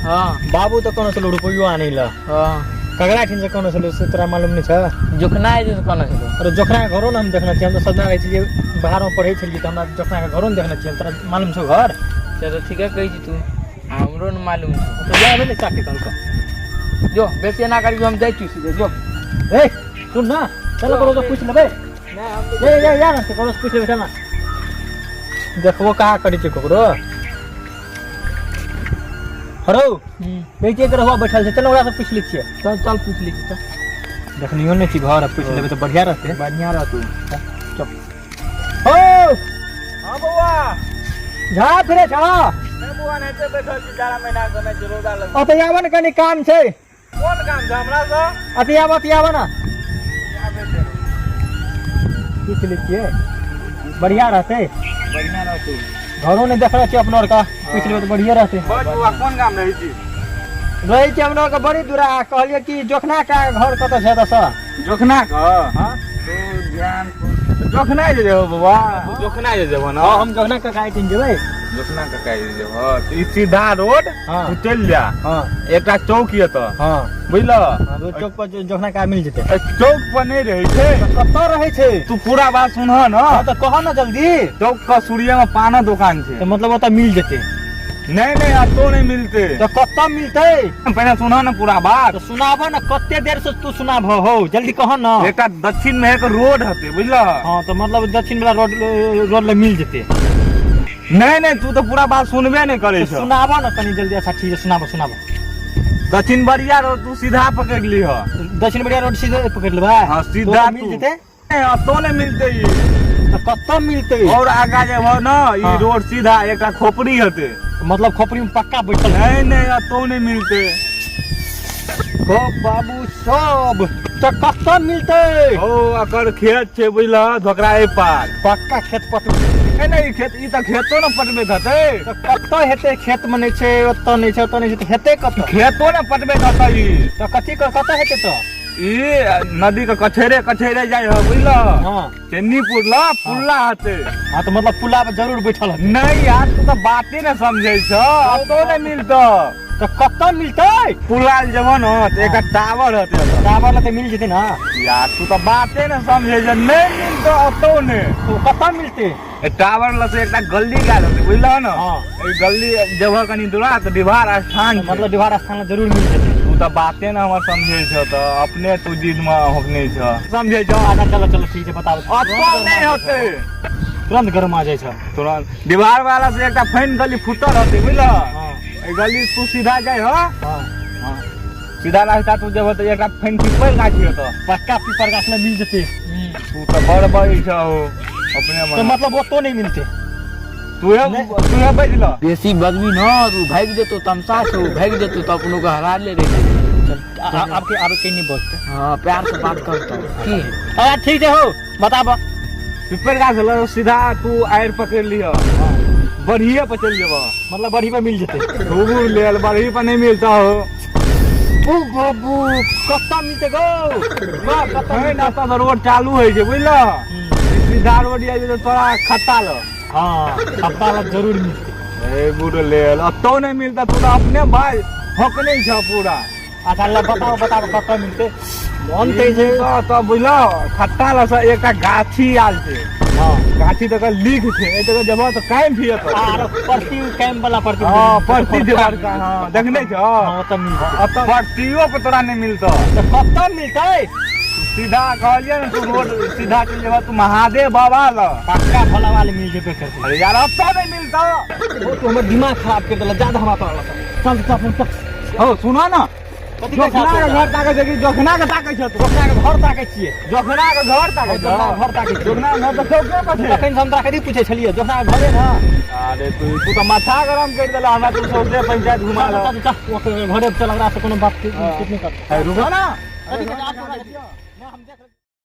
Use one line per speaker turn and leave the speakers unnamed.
हाँ।
बाबू तऽ कोनो छलो रुपैयो आनै लए।
हाँ।
ककरा ठिन से कोनो छलो से तोरा मालूम नहि छ?
जोखना है जे कोनो छलो।
अरे जोखना के घरो ने हम देखने छियै, हम तऽ सदना रहै छियै, बाहरमे पढ़ै छलियै तऽ हमरा जोखना के घरो ने देखने छियै, तोरा मालूम छौ घर?
से तऽ ठीके कहै छी तू, हमरो ने मालूम छौ।
तऽ जा भेलै चाटी कहलकौ।
जो बेसी एना करी हम जाइ छी सीधे जो।
ए सुन ना, चल ककरो से पूछि लेबै।
नहि हम
ए ए यार, ककरो से पूछि लेबै, चल ना। देखबो कहाँ करै छै ककरो। हरौ बेचे के रहुआ बैठल छै, चल ओकरा से पूछि लै छियै।
चल चल पूछि लै छियै, चल।
देखनियो नहि छी घर, पूछि लेबै तऽ बढ़िया रहतै।
बढ़िया रहतौ।
चल। हो।
हाँ बौआ।
झा फिरे छा।
नहि बौआ, नहि बैठल छी, जाड़ा महीना के समय छै, रौदा लगै।
अतऽ आबऽ ने, कनि काम छै।
कोन काम छै हमरा से?
अतऽ आबऽ, अतऽ आबऽ ने।
आबै छै।
पूछि लै छियै, बढ़िया रहतै।
बढ़िया रहतौ।
घरो नहि देखले छियै अपनो आरके, पूछि लेबै तऽ बढ़िये रहतै।
बड़ बौआ, कोन गाम रहै छी?
रहै छी हमरा आरके बड़ी दूरा। कहलियै कि जोखना के घर कतऽ छै एतऽसँ?
जोखना के?
हाँ।
तो ध्यान जोखना जे जेबो बौआ, जोखना जे जेबो ना।
हाँ, हम जोखना के काहे जेबै?
जोखना के काहे जेबो? तऽ ई सीधा रोड
हाँ।
तू चलि जा।
हाँ।
एकटा चौक ये तऽ।
हाँ।
बुझल?
हाँ, तो चौक पर जोखना का मिल जेतै।
ए, चौक पर नहि रहै छै।
तऽ कतऽ रहै छै?
तू पूरा बात सुनह न।
हाँ, तऽ कह न जल्दी।
चौक के सूर्य में पाना दुकान छै।
तऽ मतलब ओतऽ मिल जेतै?
नहीं नहीं, एतो नहीं मिलते।
तऽ कतऽ मिलतै?
पहले सुनह न पूरा बात।
तऽ सुनाबह न, कते देर से तू सुनाबह हो, जल्दी कह न।
एकटा दक्षिण में एक रोड हते, बुझल?
हाँ, तऽ मतलब दक्षिण वाला रोड, रोड लग मिल जेतै।
नहीं नहीं, तू तऽ पूरा बात सुनबे नहीं करै
तऽ
छह।
सुनाबह न कनि जल्दी। अच्छा ठीक है, सुनाबह सुनाबह।
दक्षिण बरिया रोड तू सीधा पकड़ लीह।
दक्षिण बरिया रोड सीधे पकड़ लेबै?
हाँ, सीधा
तो मिल
तू।
जेतै?
नहीं, एतो नहीं मिलते ई।
तऽ कतऽ मिलतै?
और आगा जेबहो न, ई
हाँ।
रोड सीधा एकटा खोपड़ी हते।
मतलब खोपड़ी में पक्का बैठल है?
नहीं नहीं, एतो नहीं मिलते।
ओ बाबू सब, तऽ कतऽ मिलतै?
ओ अकर खेत छै, बुझल, धोकरा एहि पार।
पक्का खेत पटबै?
नहीं नहीं, ई खेत, ई तऽ खेतो न पटबैत हेतै।
तऽ कतऽ हेतै? खेत में नहि छै, ओतऽ नहि छै, ओतऽ नहि छै, तऽ हेतै कतऽ?
खेतो न पटबैत हेतै ई।
तऽ कथी कतऽ हेतै तऽ?
ई नदी के कछेरे कछेरे जाइ है, बुझल?
हाँ।
चन्नीपुर ल पुल्ला हेतै।
हाँ, तऽ मतलब पुला पर जरूर बैठल हेतै।
नहीं यार, तू तऽ बाते न समझै छ, एतो नहि मिलतौ।
तऽ कतऽ मिलतै?
पुला लग जेबहो न तऽ एकटा टावर हेतै ओतऽ।
टावर लग तऽ मिल जेतै न।
यार, तू तऽ बाते न समझै छ, नहि मिलतौ एतो नहि।
तऽ कतऽ मिलतै?
ए टावर लग से एकटा गल्ली गेल हेतै, बुझलह न?
हाँ।
एहि गल्ली जेबह कनि दूरा तऽ डिभार स्थान छै।
मतलब डिभार स्थान लग जरूर मिल जेतै।
तू तऽ बाते न हमर समझै छ, तऽ अपने तू जिद में होकने छ, समझै छ?
अच्छा चलो चलो, ठीक छै, बताबू।
एतो नहि हेतै।
तुरंत गरमा जाइ छ।
तुरंत दीवार वाला से एकटा फैन गली फुटल हेतै, बुझलह?
हाँ।
एहि गली तू सीधा जाइ ह।
हाँ।
हाँ। सीधा रास्ता तू जेबह तऽ एकटा फैन पीपल गाछी हेतौ।
पक्का पीपल गाछ लग मिल जेतै।
तू तऽ बड़ बजै छ हो अपने
तऽ
मन।
मतलब ओतो नहि मिलतै?
तूहे
नहि।
तूहे बजल।
बेसी बदमी न, तू भागि जेतौ, तमसा छौ, भागि जेतौ तऽ अपनो के हरा ले रहे।
चल, आब के आब के नहीं बजतै।
हाँ, प्यार से बात करतौ की?
अच्छा ठीक छै, हो बताबऽ।
पीपल गाछ लग सीधा तू आड़ि पकड़ि लिह, बढ़िए पर चलि जेबह।
मतलब बढ़ी पर मिल जेतै?
खूब लेल बढ़ी पर नहीं मिलता हो।
ओ बाबू, कतऽ मिलतै गौ? वाह, कतऽ
नहीं
मिलतै?
ना, तऽ रोड चालू होइ छै, बुझलह? सीधा रोड या जे तोरा खत्ता लग।
हाँ, खत्ता लग जरूर मिलतै।
ए बुढ़ लेल एतौ नहीं मिलता, तू तऽ अपने भाई होकने छ पूरा।
अच्छा ल बताओ बताओ, कतऽ मिलतै? मन तऽ छै।
तऽ बुझलह, खत्ता लग से एकटा गाछी आयल छै।
हाँ।
गाछी तऽ लीक छै, एहि जगह जेबह तऽ कायम भी एतौ।
आर परती कैम्प वाला परती?
हाँ, परती छै बड़का, हाँ, देखने छ?
हाँ, ओतऽ मिल जेतै।
एतऽ परतियो पर तोरा नहीं मिलतौ।
तऽ कतऽ मिलतै?
सीधा कहलियै ने, तू रोड सीधा चलि जेबह तू महादेव बाबा लग।
पक्का भोला वाले मिल जेबे करतै।
अरे यार, एतऽ नहीं मिलतौ।
ओ तू हमर दिमाग खराब कर देला, ज्यादा हमरा तोरा लग। चल चल चल।
हो सुना ना,
कथी कहै
जोखना के
छह?
घर ताकै छै कि जोखना के ताकै छ तू?
जोखना के घर ताकै छियै।
जोखना के घर ताकै छ?
जोखना के घर ताकै छियै।
जोखना के घर तऽ चौके पर छै।
तखन हम तोरा कथी पूछै छलियै? जोखना के घरे ने?
अरे तू तऽ माथा गरम करि देला हमरा, तू सौंसे पंचायत घुमा
चल
लऽ।
चल चल, ओकर घरे चल, हमरा से कोनो बात नहीं कर।
रुको ना।
कथी कहै छै? आब तोरा- हम देख।